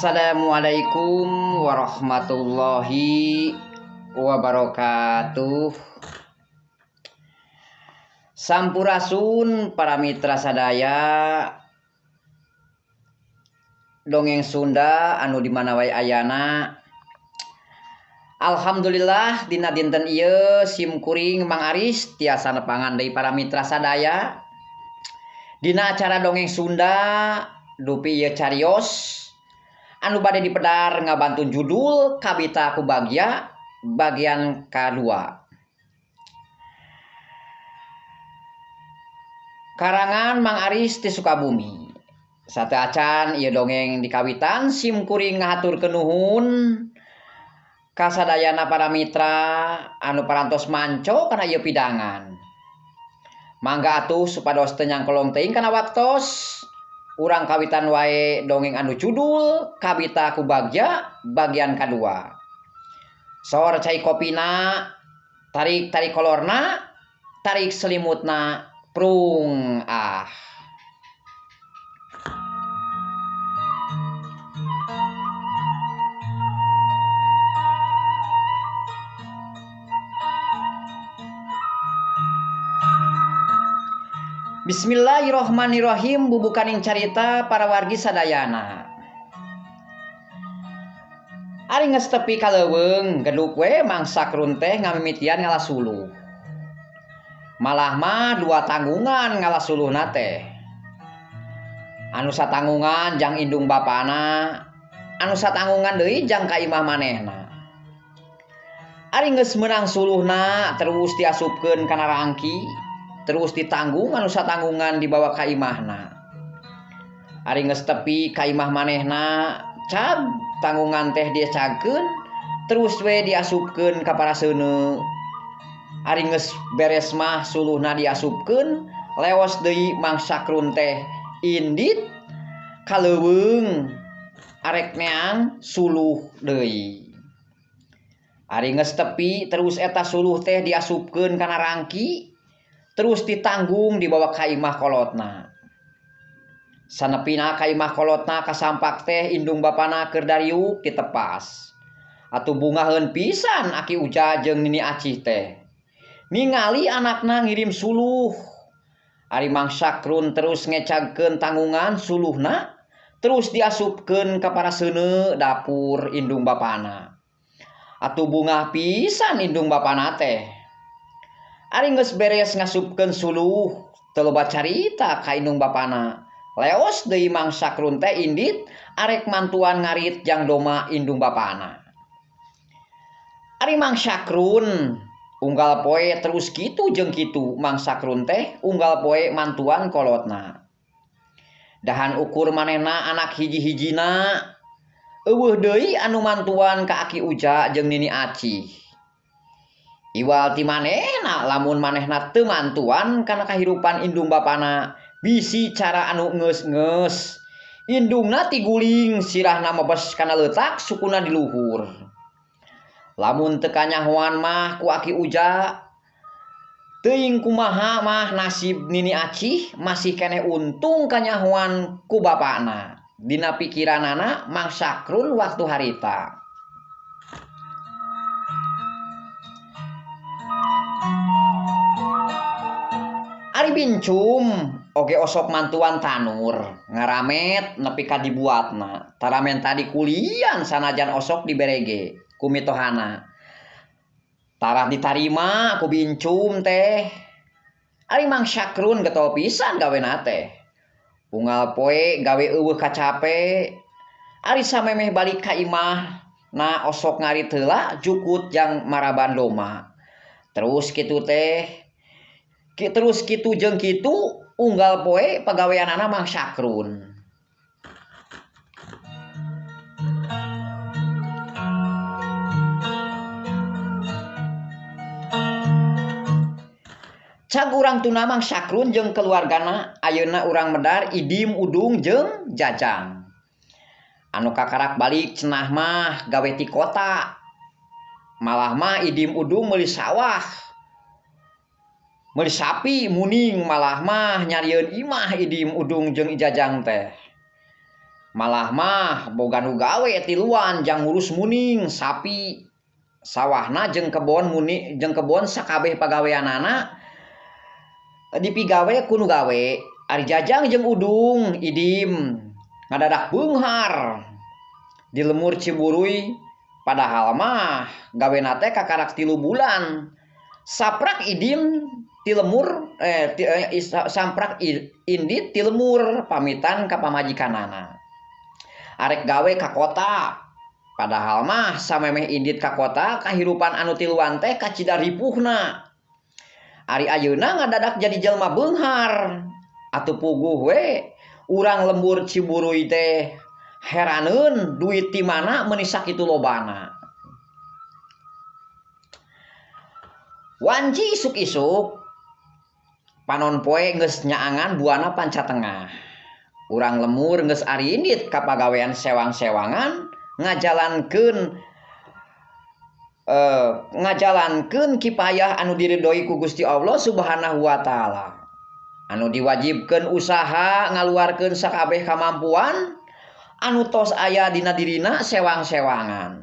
Assalamualaikum warahmatullahi wabarakatuh. Sampurasun para mitra sadaya dongeng Sunda anu di mana wae ayana. Alhamdulillah dina dinten ieu sim kuring Mang Aris tiasa nepangan deui para mitra sadaya dina acara dongeng Sunda dupi ieu carios anu bade dipedar ngabantun judul Kabita Ku Bagya bagian kadua. Karangan Mang Aris ti Sukabumi. Sateuacan ieu dongeng dikawitan sim kuring ngahaturkeun nuhun kasadayana para mitra anu parantos manco kana ieu pidangan. Mangga atuh supados teu nyangkolong teuing kana waktos. Urang kawitan wae dongeng anu judul Kabita Ku Bagya bagian kadua. Sor cai kopina, tarik-tarik kolorna, tarik selimutna, prung ah. Bismillahirrohmanirrohim bubukaning carita para wargi sadayana. Ari geus tepi ka leuweung geduk we Mang Sakrun teh ngamimitian ngala suluh. Malah mah dua tanggungan ngala suluhna teh. Anu satanggungan jang indung bapana, anu satanggungan deui jang ka imah manehna. Ari geus meunang suluhna terus diasupkeun kana rangki. Terus ditanggung anu satanggungan dibawa ka imahna. Ari geus tepi ka imah manehna, cag tanggungan teh diecagkeun, terus we diasupkeun ka paraseuneu. Ari geus beres mah suluhna diasupkeun, leos deui Mang Sakrun teh indit ka leuweung arek neang suluh deui. Ari geus tepi terus eta suluh teh diasupkeun kana rangki, terus ditanggung dibawa ka imah kolotna. Sanepina ka imah kolotna kasampak teh indung bapana keur dariuk ditepas. Atuh bungaheun pisan Aki Uja jeung Nini Acih teh. Ningali anakna ngirim suluh. Ari Mang Sakrun terus ngecagkeun tanggungan suluhna, terus diasupkeun ka paraseuneu dapur indung bapana. Atuh bungah pisan indung bapana teh. Ari geus beres ngasupkeun suluh, teu loba carita ka indung bapana. Leos deui Mang Sakrun teh indit arek mantuan ngarit jang doma indung bapana. Ari Mang Sakrun unggal poe terus kitu jeung kitu Mang Sakrun teh unggal poe mantuan kolotna. Dahan ukur manehna anak hiji-hijina, eueuh deui anu mantuan ka Aki Uja jeung Nini Acih. Iwal ti manehna lamun manehna teu mantuan kana kahirupan indung bapana bisi cara anu ngeus-ngeus. Indungna tiguling sirahna mebes kana leutak sukuna di luhur. Lamun teu kanyahoan mah ku Aki Uja teuing kumaha mah nasib Nini Acih masih keneh untung kanyahoan ku bapana. Dina pikiranana Mang Sakrun waktu harita. Ari bincum oge osok mantuan tanur ngaramet nepi ka dibuatna taramen tadi kulian sanajan osok diberege ku mitohana tarah ditarima ku bincum teh. Ari Mang Sakrun getol pisan gawena teh unggal poe gawe eueuh kacape. Ari samemeh balik ka imah na osok ngarit heula jukut jang maraban doma terus kitu teh. Terus kitu jeung kitu unggal poe pagaweanana Mang Sakrun. Cag urang tuna Mang Sakrun jeung keluargana ayeuna urang medar Idim Udung jeung Jajang. Anu kakarak balik cenah mah gawe ti kota. Malah mah Idim Udung meuli sawah. Meuli sapi muning malah mah nyarieun imah Idim Udung jeung Jajang teh. Malah mah boga nu gawe tiluan jang ngurus muning sapi sawahna jeung kebon muni jeung kebon sakabeh pagaweanana dipigawe ku nu gawe. Ari Jajang jeung Udung Idim ngadadak beunghar di lemur Ciburuy padahal mah gawena teh kakarak 3 bulan. Saprak Idim ti lemur samprak Indit ti lemur pamitan ka pamajikanana. Arek gawe ka kota. Padahal mah samemeh indit ka kota kahirupan anu tiluan teh kacida ripuhna. Ari ayeuna ngadadak jadi jelma beunghar. Atuh puguh we urang lembur Ciburuy teh heraneun duit ti mana meuni sakitu lobana. Wanci isuk-isuk panon poe geus nyaangan buana panca tengah. Urang lemur geus arindit ka pagawean sewang-sewangan ngajalankeun kipayah anu diridhoi ku Gusti Allah Subhanahu wa taala. Anu diwajibkeun usaha ngaluarkeun sakabeh kamampuan anu tos aya dina dirina sewang-sewangan.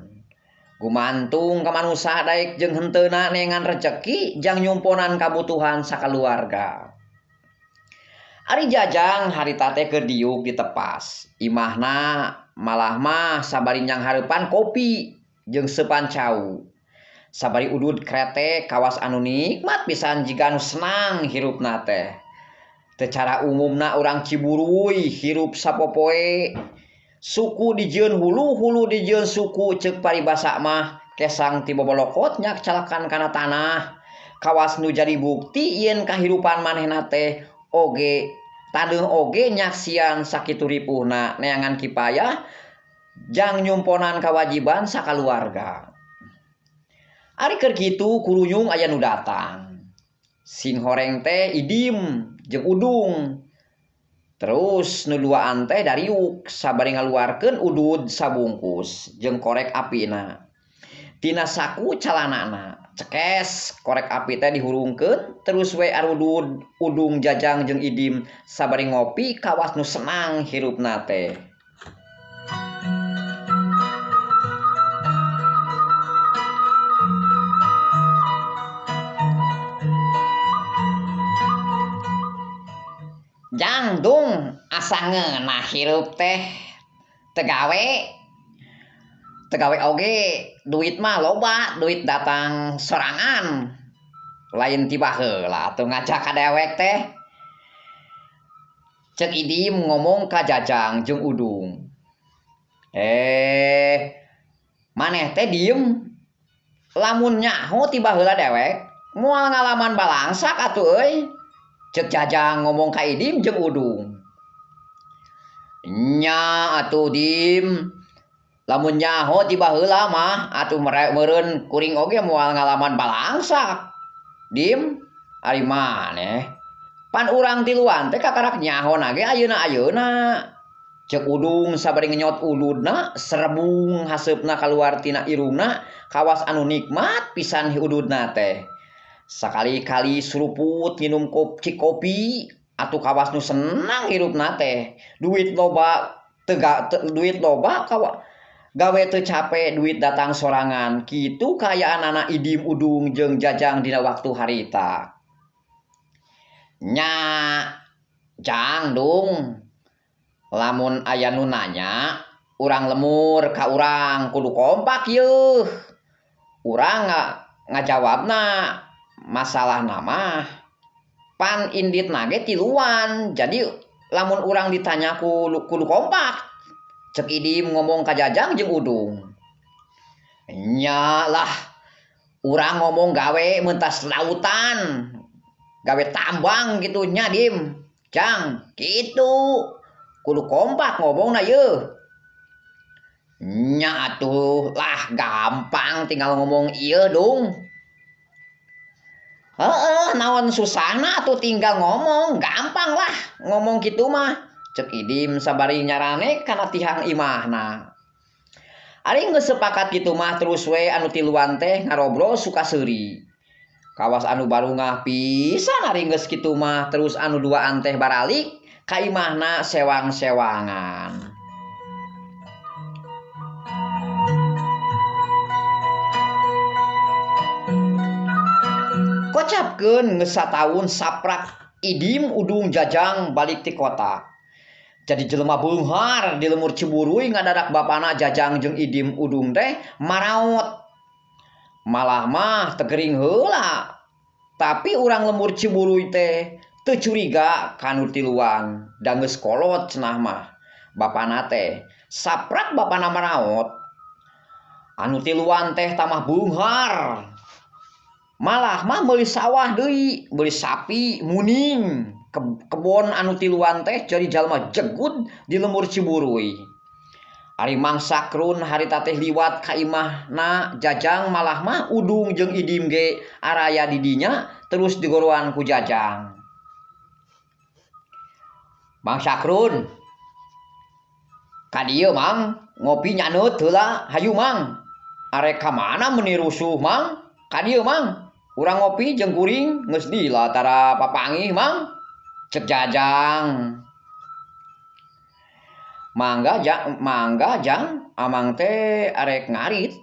Gumantung ka manusa daek jeung henteuna nengan rejeki jang nyumponan kabutuhan sakaluarga. Ari Jajang harita teh keur diuk ditepas. Imahna malah mah sabari nyanghareupan kopi jeung seupan cau. Sabari udud kretek kawas anu nikmat pisan jiga anu senang hirupna teh. Secara umumna urang Ciburuy hirup sapopoe. Suku dijieun hulu, hulu dijieun suku ceuk paribasa mah kesang ti bobolokot nyak calakan kana tanah. Kawas nu jadi bukti yen kahirupan manehna teh oge taneuh oge nyaksian sakitu ripuhna neangan kipayah jang nyumponan kawajiban sakaluarga. Ari keur kitu kurunyung aya nu datang. Sing horeng teh Idim jeung Udung. Terus nu duaan teh dariuk sabari ngaluarkeun udud sabungkus jeung korek apina. Tina saku calanana cekes korek api teh dihurungkeun terus we arudud Udung Jajang jeung Idim sabari ngopi kawas nu senang hirupna teh. Jang dung asa ngeunah hirup teh tegawe tegawe oge duit mah loba duit datang sorangan lain tiba heula atuh ngajak ka dewek teh. Ceuk Idim ngomong ka Jajang jeung Udung. Maneh teh diem lamun nyaho tiba heula dewek moal ngalaman balangsak atuh euy. Ceuk Jajang ngomong ka Idim jeung Udung. Nya atuh Dim, lamun nyaho tiba heula mah atuh meureun kuring oge moal ngalaman balangsak. Dim, ari maneh? Pan urang tiluan teh kakarak nyaho nage ayeuna-ayeuna. Ceuk Udung sabari ngenyot ududna, serebung haseupna kaluar tina irungna, kawas anu nikmat pisan ududna teh. Sakali-kali suruput nginum kopi atuh kawas nu senang hirupna teh. Duit loba duit loba gawe teu capek duit datang sorangan. Kitu kaayaan anak Idim Udung jeung Jajang dina waktu harita. Nya Jang dung lamun aya nu nanya urang lemur ka urang kudu kompak yeuh. Urang ngajawabna masalah nama pan indit nage tiluan jadi lamun urang ditanya kudu kompak. Ceuk Idim ngomong ka Jajang jeung Udung. Nya lah urang ngomong gawe mentas lautan gawe tambang gitu nya Dim Jang kitu kudu kompak ngomongna yeuh. Nya atuh lah gampang tinggal ngomong ieu dung. Heeh, naon susahna atuh tinggal ngomong, gampang lah ngomong kitu mah. Ceuk Idim sabari nyarane kana tihang imahna. Ari geus sepakat kitu mah terus we anu tiluan teh ngarobrol suka seuri. Kawas anu barungah pisan ari geus kitu mah terus anu duaan teh baralik ka imahna sewang-sewangan. Kocapkeun geus sataun saprak Idim Udung Jajang balik ti kota. Jadi jelema beunghar di lemur Ciburuy ngadadak bapana Jajang jeung Idim Udung teh maraot. Malah mah teu gering heula. Tapi urang lemur Ciburuy teh teu curiga ka nu tiluan, da geus kolot cenah mah bapana teh. Saprak bapana maraot. Anu tiluan teh tamah beunghar. Malah mah meuli sawah deui, meuli sapi muning. Kebon anu tiluan teh jadi jalma jegud di lemur Ciburuy. Ari Mang Sakrun harita teh liwat ka imahna Jajang malah mah Udung jeung Idim ge araya di dinya terus digoroan ku Jajang. Mang Sakrun, ka dieu Mang, ngopi nyaneut heula, hayu Mang. Arek ka mana meuni rusuh Mang? Ka dieu Mang, urang ngopi jeung kuring geus lila tara papanggih Mang. Cek Jajang. Mangga jang, mangga jang, amang teh arek ngarit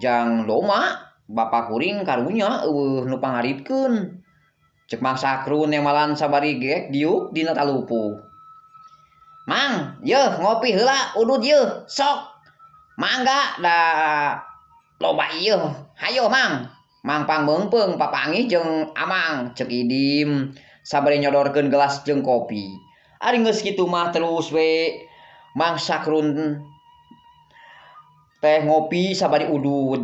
jang doma bapa kuring karunya eueuh nu pangaritkeun. Cek Mang Sakrun yang malan sabari gek diuk dina talupuh. Mang, yeuh ngopi heula udud yeuh, sok. Mangga da loba ieu, hayo Mang. Mang pangmeungpeung papanggih jeung Amang, cek Idim sabari nyodorkeun gelas jeung kopi. Ari geus kitu mah terus we Mang Sakrun teh ngopi sabari udud.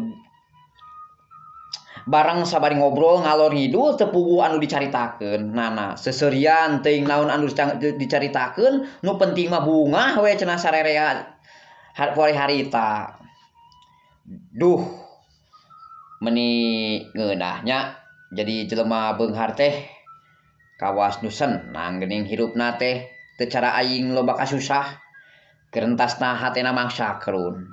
Bareng sabari ngobrol ngalor ngidul teu puguh anu dicaritakeun. Nana seuseurian teuing naon anu dicaritakeun, nu penting mah bungah we cenah sarerea poe harita. Duh, meni ngeunah nya jadi jelema beunghar teh kawas nu senang geuning hirupna teh teu cara aing loba kasusah. Gerentasna hatena Mang Sakrun.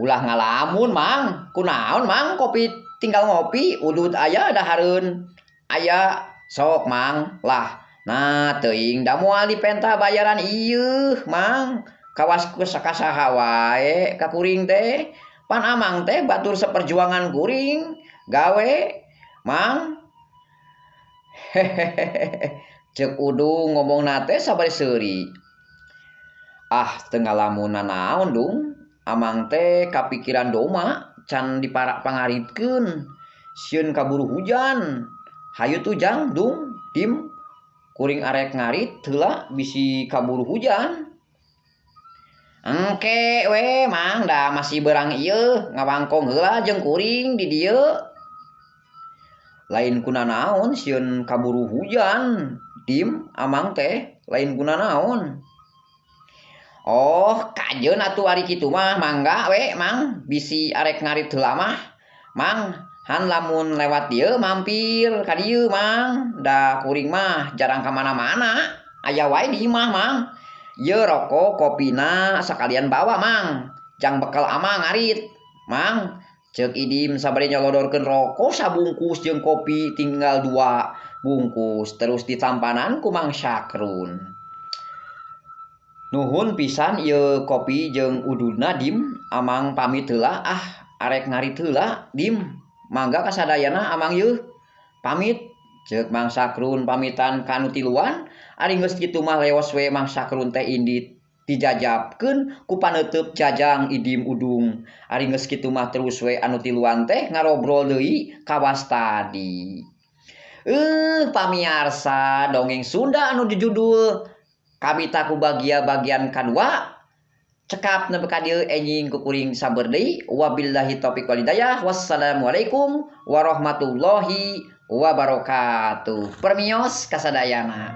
Ulah ngalamun Mang, kunaon Mang kopi tinggal ngopi udud aya dahareun. Aya sok Mang lah. Nah teuing da moal dipenta bayaran ieu Mang. Kawas ku sakasaha wae ka kuring teh. Pan Amang teh batur seperjuangan kuring gawe Mang. Hehehe. Ceuk Udung ngomongna teh sabari seuri. Ah teu ngalamun nanaon Dung. Amang teh kapikiran doma can diparak pangaritkeun. Sieun kaburu hujan. Hayu tuh jang Dung, Dim. Kuring arek ngarit heula bisi kaburu hujan. Engke we Mang da masih berang ieu ngawangkong heula jeung kuring di dieu. Lain kuna naon sieun kaburu hujan. Dim, Amang teh lain kuna naon. Oh, kajeun atuh ari kitu mah mangga we Mang bisi arek ngarit heula mah. Mang, han lamun lewat dieu mampir ka dieu Mang. Da kuring mah jarang ka mana-mana. Aya wae di imah Mang. Ieu rokok kopina sakalian bawa Mang. Jang bekal Amang ngarit Mang. Ceuk Idim sabari nyolodorkeun rokok sabungkus jeung kopi tinggal 2 bungkus terus ditampanan ku Mang Sakrun. Nuhun pisan ieu kopi jeung ududna Dim, Amang pamit heula ah arek ngarit heula Dim. Mangga kasadayana Amang yeuh. Pamit. Ceuk Mang Sakrun pamitan ka anu tiluan, ari geus kitu mah leos we Mang Sakrun teh indit dijajabkeun ku paneuteub Jajang Idim Udung. Ari geus kitu mah terus we anu tiluan teh ngarobrol deui kawas tadi. Pamiarsa dongeng Sunda anu dijudul Kabita ku Bagia bagian kadua cekap nepi ka dieu enjing ku kuring sabar deui. Wabillahi taufiq wal hidayah. Wassalamualaikum warahmatullahi wabarakatuh. Permios kasadayana.